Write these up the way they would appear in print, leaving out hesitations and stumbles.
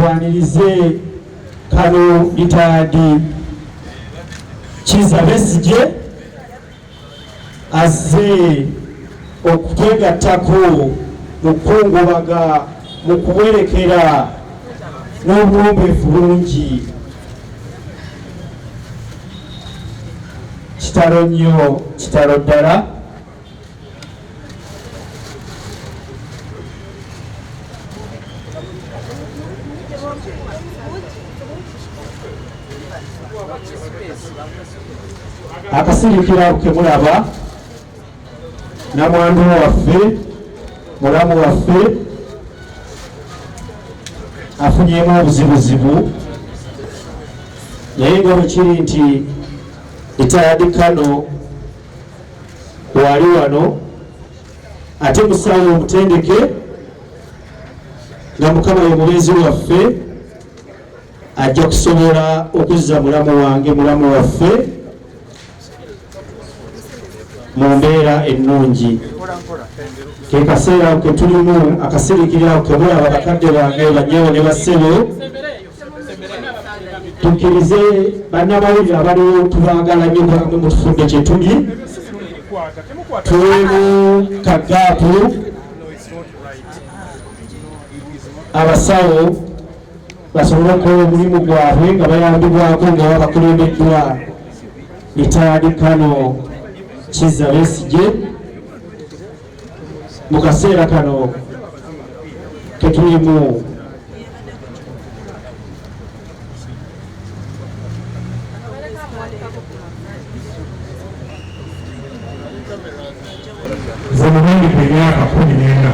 Twanirize Colonel retired Kizza Besigye azze okutwegattako mu kukungubaga, mu kuwerekera n'obuwombeefu bungi. Kitalo nnyo, kitalo ddala. Akasirikira ako kemulaba namwandu waffe, mulamu waffe afunyemu obuzibuzibu, naye nga bwe kiri nti retired Colonel wali wano, ate musawo omutendeke nga Mukama ye mubeezi waffe, ajja kusobola okuzza mulamu wange, mulamu waffe mu mbeera ennungi. Ke kaseera ke tulimu, akasirikirira ako kemulaba, bakadde bange, bannyabo ne bassebo, tukkirize bannamawulire abaliwo, tubaagala nnyo kubanga mwe mutufudde kye tuli. Tuweemu kagaapu abasawo basobole okukola omulimu gwabwe nga bayambibwako nga babakulembeddwa retired Colonel Kizza Besigye. Mu kaseera kano ketulimu, Nze muwendedde emyaka 14.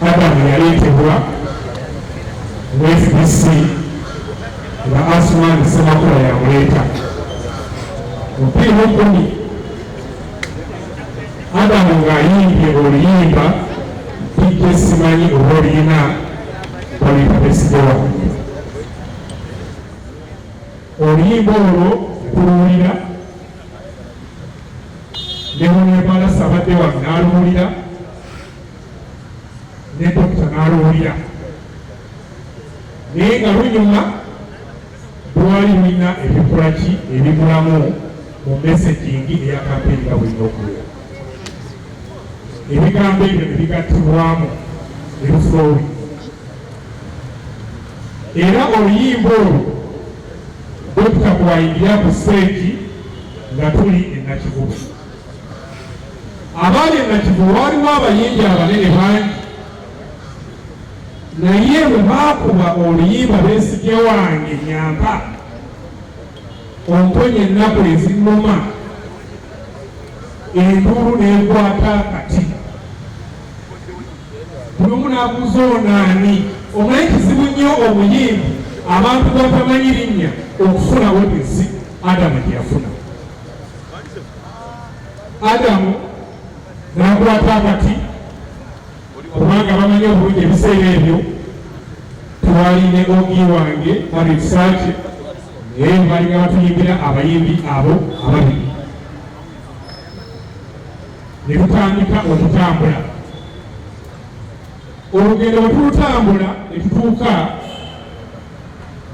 Adamu yaleetebwa mu FDC nga Asuman Ssemakula yamuleeta mu 2010. Adamu ng'ayimbye oluyimba DJ simanyi oba oluyina, baluyita Besigye wange. Oluyimba olwo tuluwulira ne Honorable abadde wano n'aluwulira, ne dokita n'aluwulira, naye nga lunyuma lwali lulina ebikola ki ebibulamu mu messaging eya kampeyini nga bwelina okubeera. Ebigambo ebyo ne bigattibwamu ne luflowi, era oluyimba olwo dokita bwayingira ku stage nga tuli e Nakivubo. Abaali e Nakivubo waliwo abayimbi abanene bangi, naye bwe baakuba oluyimba Besigye wange nyamba omponye ennaku ezinnuma, enduulu n'ekwata kati buli omu n'abuuza ono ani. Omanyi kizibu nnyo omuyimbi abantu batamanyi linnya okufuna audience Adamu gye yafuna. Adamu n'akwata akati, kubanga bamanyi obulungi ebiseera ebyo twali ne ogi wange Harriet Saki, naye balinga batuyimbira abayimbi abo ababiri. Ne tutandika okutambula olugendo. Bwe tulutambula ne tutuuka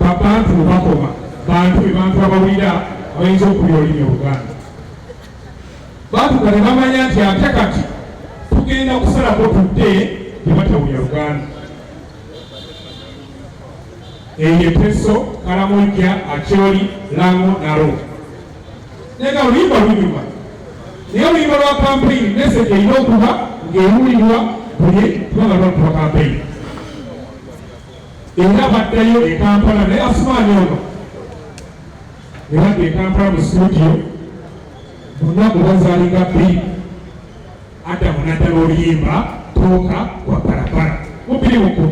babantu bakoma bantu be bantu abawulira abayinza okuwulira olulimi Oluganda, batuuka ne bamanya nti ate kati tugenda kusalako tudde gye batawulira Luganda, eyo Teso, Kalamojja, Acholi, Lango, Naro. Naye nga oluyimba lunyuma, naye oluyimba lwa kampeyini message erina okuba ng'ewulirwa buli, kubanga lwakuba kampeyini. Era baddayo e Kampala naye Asumaani ono, ne badda e Kampala mu studio munaku bazaalinga 2. Adamu n'adda n'oluyimba Toka kwa Barabara mu 2010.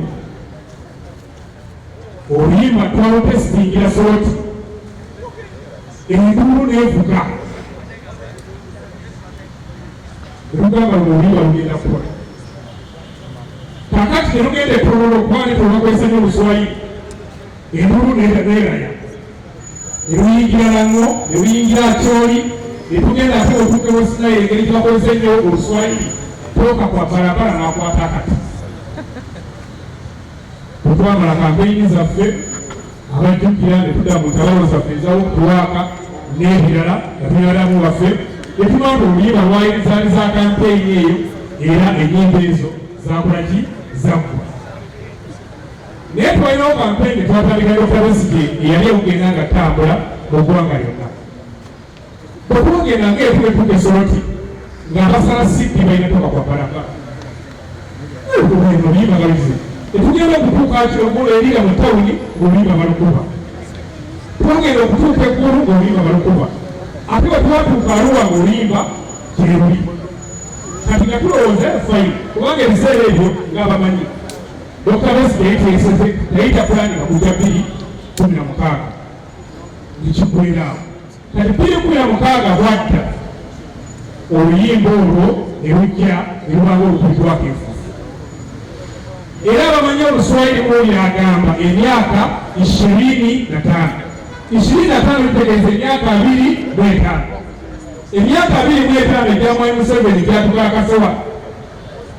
Oluyimba twalutesitingira Soroti, enduulu n'evuga, netugamba luno oluyimba lugenda kukola. Kakati terugenda etololo kuba ne tolubakozesa nnyo Oluswayiri, enduulu neraya, ne luyingira Lango, ne luyingira Acholi, ne tugenda ate otuuke West Nile, engeri gye bakozesa ennyo Oluswayiri, Toka kwa Barabara n'akwata akati. Bwe twamala kampeyini zaffe, abajjukira, ne tudda mu ntabalo zaffe ezawukuwaaka n'ebirala nga tulina baffe, netumala nti oluyimba lwali zaali za kampeyini eyo, era ennyimba ezo zakola ki? Zaggwa. Naye twalinawo kampeyini twatandika Dr. Besigye eyali okugenda nga ttambula mu ggwanga lyonna. Bwe twagenda ngaetuetuuka esoloti ng'abasala sibbi balina toka kwa barabara, oluyimba galuze. Tetugenda okutuuka erira mu tawuni ng'oluyimba balukuba, twagenda okutuuka eggulu ng'oluyimba balukuba, ate bwe twatuuka Aluwa ng'oluyimba gyeruli. Kati nga tulowooza fine, kubanga ebiseera ebyo ng'abamanyi Dr. Besigye yayiteeseze yayita pulaani kujja 2016 nekiggweraawo. Kati 2016 bwadda, oluyimba olwo ne lujja ne lubanga olukubibwako enfuufu. Era abamanyi Oluswayiri oyo agamba emyaka 25, 25 bitegeeza emyaka 25. Emyaka 25 egya Mwami Museveni gyatukaakasewa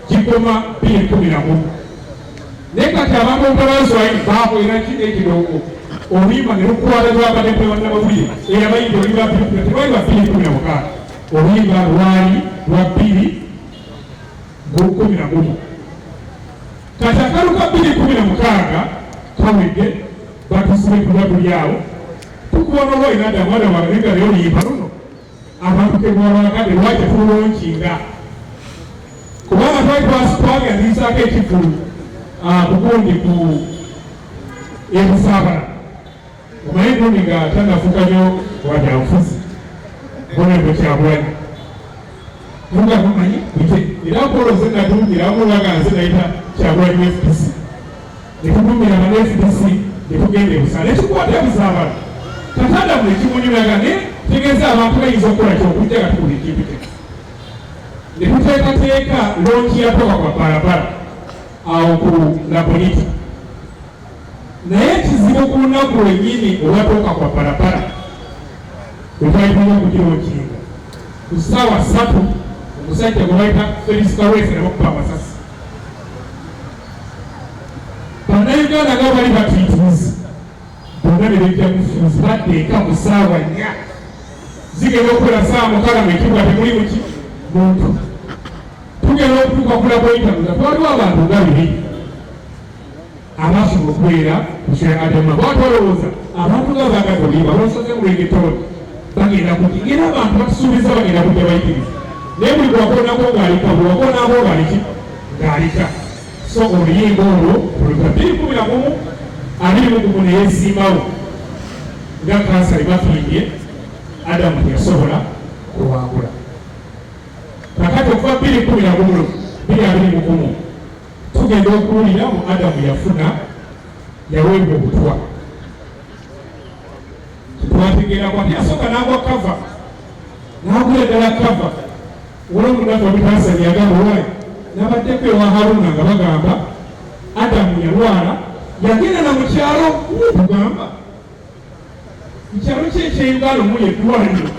gikoma 2011. Naye kati abantu obutabanswayiri bakwera ki ekidongo, oluyimba ne lukwata. Twabadde bannamawulire eyabayimba oluyimba tewali lwa 2016, oluyimba lwali lwa 2011. Kati akalu ka 2016 kawedde, batusibe, tuba tuli awo tukuba nowainada mwana wange nga leero oluyimba luno abantu kebwabakadde lwaki tulonkinga, kubanga twali twagandiisaako ekivulu kugundi ku ebusaabala. Omanyi gundi nga tanafuuka nyo wa byanfuzi, Honorable Kyagulanyi nga mumanyi bite, era koloze nadumira mulaga nze nayita Kyagulanyi FDC, netudumira bana FDC netugenda ebusaala nekikwata ebusaabala. Katadamu nekimunyumyaga ne tegeeza abantu bayinza okukola kyokujja nga tukola ekintu kino, netuteekateeka launch ya toka kwa barabara awo ku Labonita. Naye ekizibu, ku lunaku lwennyini olwatuuka kwa barabara bwe twali tulina okugilaunchinga ku ssaawa 3, omusajja gwe bayita Felix Kaweesa ne bakuba amasasi. Bannayuganda nga bali batiitiizi bonna ne bejja mufuuzi, badda eka ku ssaawa 4, zigenda okukola ssaawa 6 mu ekibuga temuli muki muntu. Tugenda okutuuka ku Labonita nga twaliwo abantu nga bibiri abasobola okubeera ku kyadama. Bwatolowooza abantu nga baagala oluyimba basaze mu reggaeton bagenda kuti, era abantu batusuubiza bagenda kujja bayitiriza, naye buli bwakoonako ng'alika, buli wakoonako ng'aliki ng'alika. So oluyimba olwo oluta 2011 21 neyesimbawo nga kansala bafimbye, Adamu teyasobola kuwangula. Kakati okuva 2011 2021 tugenda okuwulira mu Adamu yafuna yaweebwa obutwa. Twategeera kwati yasooka n'agwa cover, n'agula eddala cover. Waliwo omunafu wabitansani yagamba waayi nabaddeko ewa Haruna nga bagamba Adamu yalwala, yagenda na mukyalo, tugamba mukyalo ki ekyeuganda omuli eddwaliro,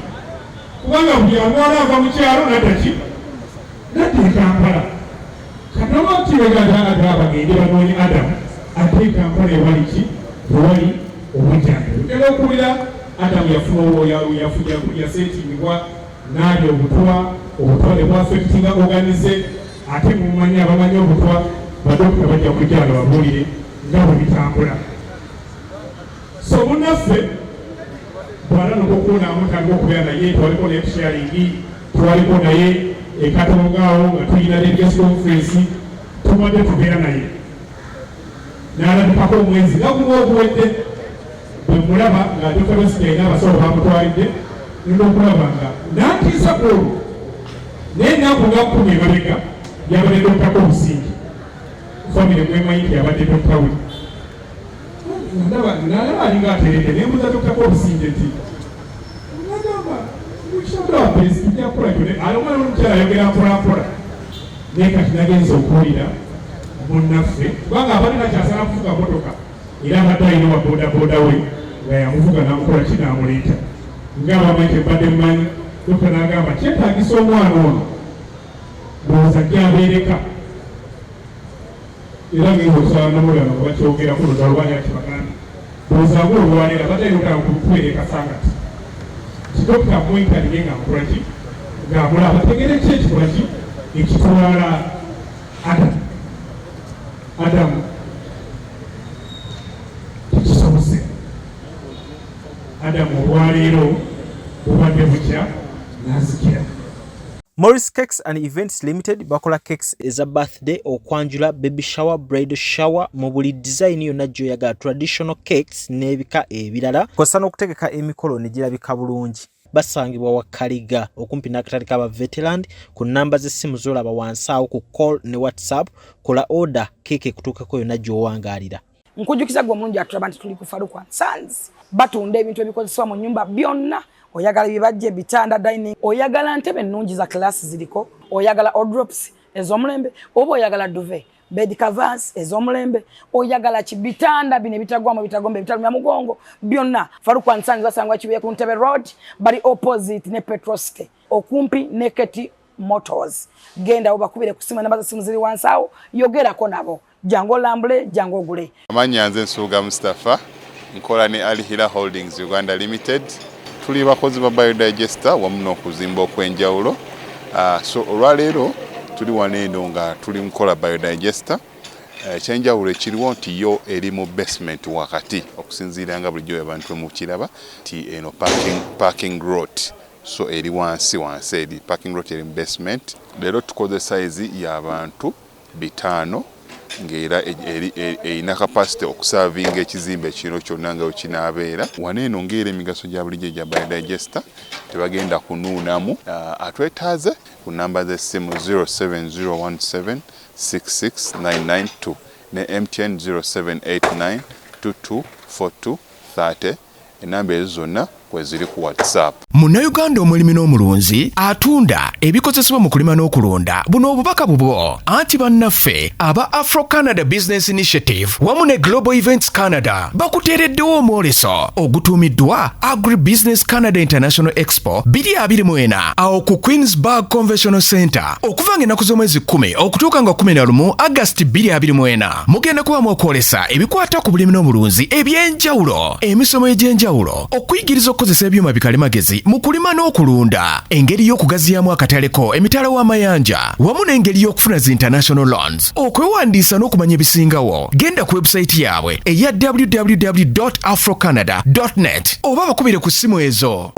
kubanga buli alwala ava mu kyalo nadda ki? Nadda e Kampala. Kati bagende banoonye Adamu ate e Kampala ewali ki? Ewali obujjanjabi. Ogenda okuwulira Adamu yafuna yasetingibwa n'alya obutwa, obutwa ne bwaffectinga organs. Ate mumanyi, abamanyi obutwa, badokita bajja kujja nga babuulire nga bwe bitambula. So munnaffe bw'atandika okuwunamu, tandika okubeera naye, twaliko naye kusharingi, twaliko naye ekatongaawo nga tulina delegates conference, tubadde tubeera naye. N'alabikako omwezi nga gumu oguwedde, bwe mulaba nga Dr. Besigye alina abasawo bamutwalidde, nina okulaba nga nantiisa ku olwo. Naye ennaku nga 10 emabega yabadde Dr. Kobusinge, famire mwemanyi nti yabadde Dr. we. Nalaba alinga ateredde, nembuuza Dr. Kobusinge nti, nagamba mukyala wa pulezidenti tujja kukola kyonna. Ali omwana omukyala ayogera mpolampola, naye kati nagenza okuwulira munnaffe, kubanga abadde takyasala kuvuga motoka, era abadde alina wa bodaboda we nga yamuvuga namukola ki n'amuleeta nga bamanyi kyembadde mmanyi. Dokita n'agamba kyetaagisa omwana ono ndowooza gyabeereka. Era ngenda okusaba namulaba nga bakyogerako lutalo kibagambye ndowooza olwaleero abadde ayogera kubeera e Kasangati nti Dokita mwenkanire nga nkola ki, ng'amulaba, ategeere ki ekikola ki ekitwala Adamu. Adamu tekisobose. Adamu olwaleero bubadde bukya n'azikira. Morris Cakes and Events Limited bakola cakes eza birthday, okwanjula, baby shower, bridal shower mu buli design yonna gy'oyagala, traditional cakes n'ebika ebirala, kw'ossa n'okutegeka emikolo ne girabika bulungi. Basangibwa Wakaliga okumpi n'akatale k'aba Veteran. Ku nnamba z'essimu z'olaba wansi awo ku call ne WhatsApp, kola order, keeke ekutuukeko yonna gy'owangaalira. Nkujukiza gwe omulungi atulaba nti tuli ku Farukwa Sons, batunda ebintu ebikozesebwa mu nyumba byonna. Oyagala bibajje, bitanda, dining, oyagala ntebe ennungi za class ziriko, oyagala wardrobes ez'omulembe, oba oyagala duvet, bed covers ez'omulembe, oyagala ki, bitanda bino ebitagwamu, ebitagomba, ebitalumya mugongo, byonna Farukwa Sons. Basangwa Kibuye ku Ntebe Road, bali opposite ne Petrosite, okumpi ne Keti Motors. Genda obakubire ku simu, enamba z'essimu ziri wansi awo, yogerako nabo. Jangu olambule, jangu ogule. Amannya nze Nsubuga Mustapha, nkola ne Al Hila Holdings Uganda Limited. Tuli bakozi ba biodigester wamu n'okuzimba okw'enjawulo. So olwaleero tuli wano eno nga tuli mukola biodigester. Ekyenjawulo ekiriwo nti yo eri mu basement wakati, okusinziira nga bulijjo abantu mukiraba nti eno parking lot, so eri wansi wansi, eri parking lot, eri mu basement. Leero tukoze size y'abantu 500, ng'era erina capacity okuservinga ekizimbe kino kyonna nga wekinaabeera. Wano eno ng'era emigaso gya bulijjo egya biodigester, tebagenda kunuunamu. Atwetaaze ku namba z'essimu 07017 66992 ne MTN 0789 224230. Enamba ezo zonna kweziri ku WhatsApp. Munnayuganda omulimi n'omulunzi atunda ebikozesebwa mu kulima n'okulunda, buno obubaka bubwo. Anti bannaffe aba Afro Canada Business Initiative wamu ne Global Events Canada bakuteereddewo omwoleso ogutuumiddwa Agri Business Canada International Expo 2024 awo ku Queensburg Conventional Center, okuva nga ennaku z'omwezi 10 okutuuka nga 11 Agasti 2024. Mugenda kubamu okwolesa ebikwata ku bulimi n'obulunzi ebyenjawulo, emisomo egy'enjawulo, okuyigiriza okukozesa ebyuma bikalimagezi mu kulima n'okulunda, engeri y'okugaziyamu akataleko emitala w'amayanja, wamu n'engeri y'okufuna zi international loans. Okwewandiisa n'okumanya ebisingawo, genda ku website yaabwe eya www afrocanada net oba bakubire ku ssimu ezo.